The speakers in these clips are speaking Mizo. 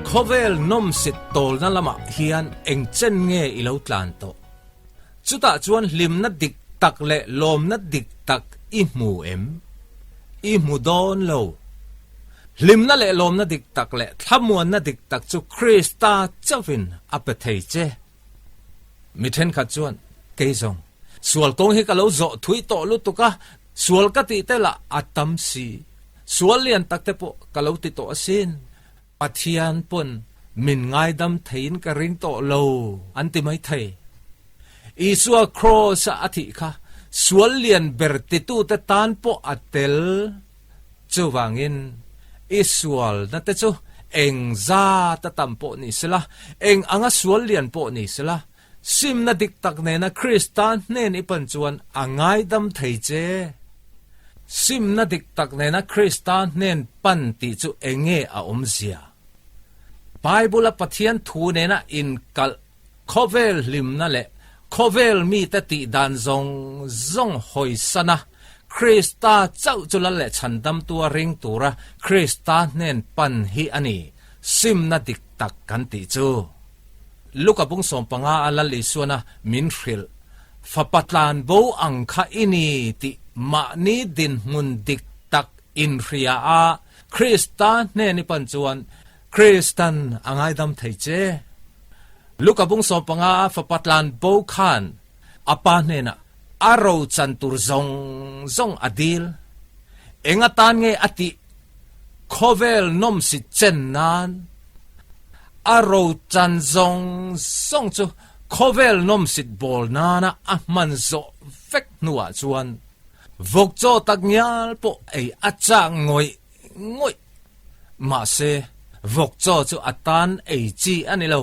Khawvel nawmsit tawlna lamah hian eng chen nge i lo tlan tawh? Chutah chuan hlimna dik tak leh lawmna dik tak i hmu em? I hmu dawn lo. Hlimna leh lawmna dik tak leh thlamuanna dik tak chu Krista chauhin a pe thei che. Mi thenkhat chuan, Kei zawng, sual kawng hi ka lo zawh thui tawh lutuk a, sual ka tih te lah a tam si. Sual lian tak te pawh ka lo ti tawh asin. Pathian pawn min ngaidam theiin ka ring tawh lo, an ti mai thei. Isua Kraws-a a thih kha sual lian ber titute tan pawh a tel. Chuvangin, i sualna te chu eng zat a tam pawh ni sela, eng anga sual lian pawh ni sela, simna dik tak nena Krista hnen i pan chuan a ngaidam thei che. Simna dik tak nena Krista hnen pan tih chu enge a awmzia? Bible-a Pathian thu nena inkalh Khawvel hlimna leh khawvel mite tih dan zawng zawng hawisan a, Krista chauh chu lal leh chhandamtua ring tura Krista hnen pan hi a ni, simna dik tak kan tih chu. Luka bung 15 a Lal Isuana min hrilh, Fapa tlan bo ang kha i ni tih mahni dinhmun dik tak inhria a, Krista hnen i pan chuan Kristan a ngaidam thei che. Luka bung 15 a fapa tlan bo khan a pa hnenah a ro chan tur zawng zawng a dil. Eng atan nge a tih? Khawvel nawmsi chen nan. A ro chan zawng zawng chu khawvel nawmsit bawl nana a hman zawh vek hnuah chuan vawkchaw tak ngial pawh ei a chak ngawih ngawih. Mahse, vawk chaw chu a tan ei chi a ni lo.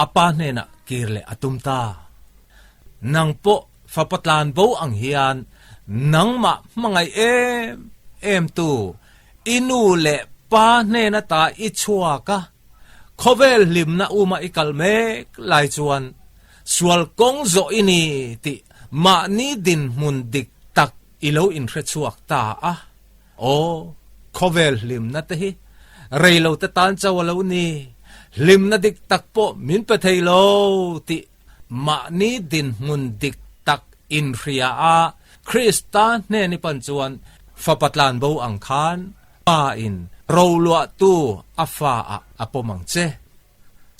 A pa hnenah kir leh a tum ta. Nang pawh fapa tlan bo ang hian nangmah hmangaih em em tu i nu leh pa hnen ata i chhuak a, khawvel hlimna uma i kal mek lai chuan sual kawng zawh i ni tih mahni dinhmun dik tak i lo inhre chhuak ta a. Aw, khawvel hlimna te hi rei lo te tan chauh a lo ni, hlimna dik tak pawh min pe thei lo tih mahni dinhmun dik tak inhria a, Krista hnen i pan chuan fapa tlan bo ang khan Pa in roluahtu a fa ah a pawm ang che.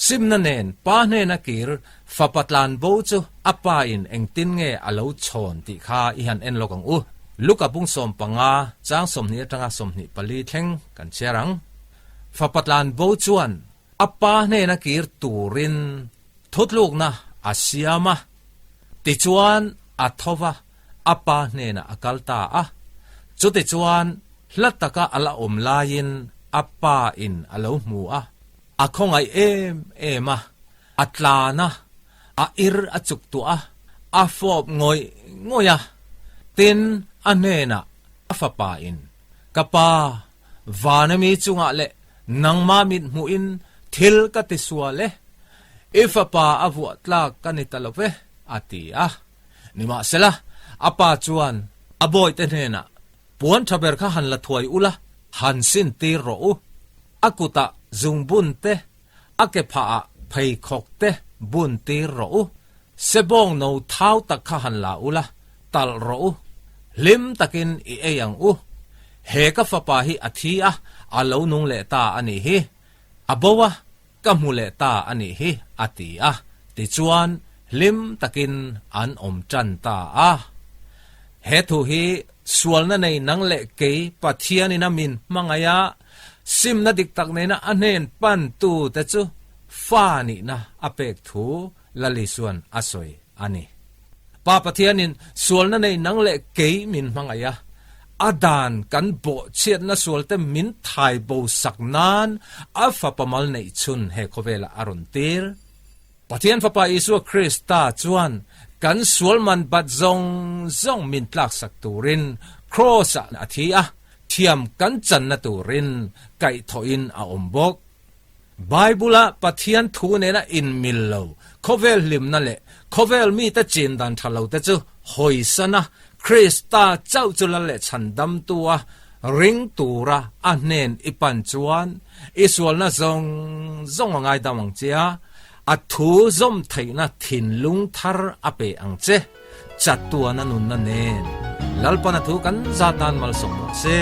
Simna nen pa hnena kir fapa tlan bo chu a pa in engtin nge a lo chhawn tih kha i han en lawk ang u. Luka bung 15 chang 20 atanga 24 thleng kan chhiar ang. Fapa tlan bo chuan a pa hnena kir turin thutlukna a siam a, tichuan a tho va a pa hnenah a kal ta a. Chutichuan hla taka a la awm laiin a pa in a lo hmu a. A khawngaih em em a, a tlan a, a ir a chuk tuah a, a fawp ngawih ngawih a. Tin, a hnenah a fapa in, Ka pa, vana mi chungah leh nangmah mit hmuhin thil ka ti sual e, i fapa a vuah tlak ka ni ta lo ve, a ti a. Nimahsela, a pa chuan a bawihte hnenah, Puan tha ber kha han la thuai ula, han sin tir rawh u. A kutah zungbun te, a ke phahah pheikhawk te bun tir rawh u. Sebawng no thau tak kha han la ula, talh rawh u. Hlim takin i ei ang u. He ka fapa hi a thi a, a lo nung leh ta a nih hi. A bo a, ka hmu leh ta a nih hi, a ti a. Tichuan, hlim takin an awm tan ta a. He thu hi sualna nei nang leh kei Pathianin a min hmangaih a, simna dik tak nena a hnen pantu te chu fa nihna a pek thu Lalisuan a sawi a ni. Pa Pathianin sualna nei nang leh kei min hmangaih a, a dan kan bawhchhiatna sualte min thai bo sak nan a Fapa mal neih chhun he khawvelah a rawn tir. Pathian Fapa Isua Krista chuan kan sual man bat zawng zawng min tlaksak turin Kraws-ah a thi a, thiam kan channa turin kaihthawhin a awm bawk. Bible-a Pathian thu nena inmil lo, khawvel hlimna leh khawvel mite chin dan tha lote chu hawisan a, Krista chauh chu lal leh chhandamtu a, Ring tura a hnen i pan chuan i sualna zawng zawng a ngaidam ang che a, a thu zawm theihna thinlung thar a pe ang che. Chatuana nunna nen Lalpana thu kan zat nan malsawm rawh se.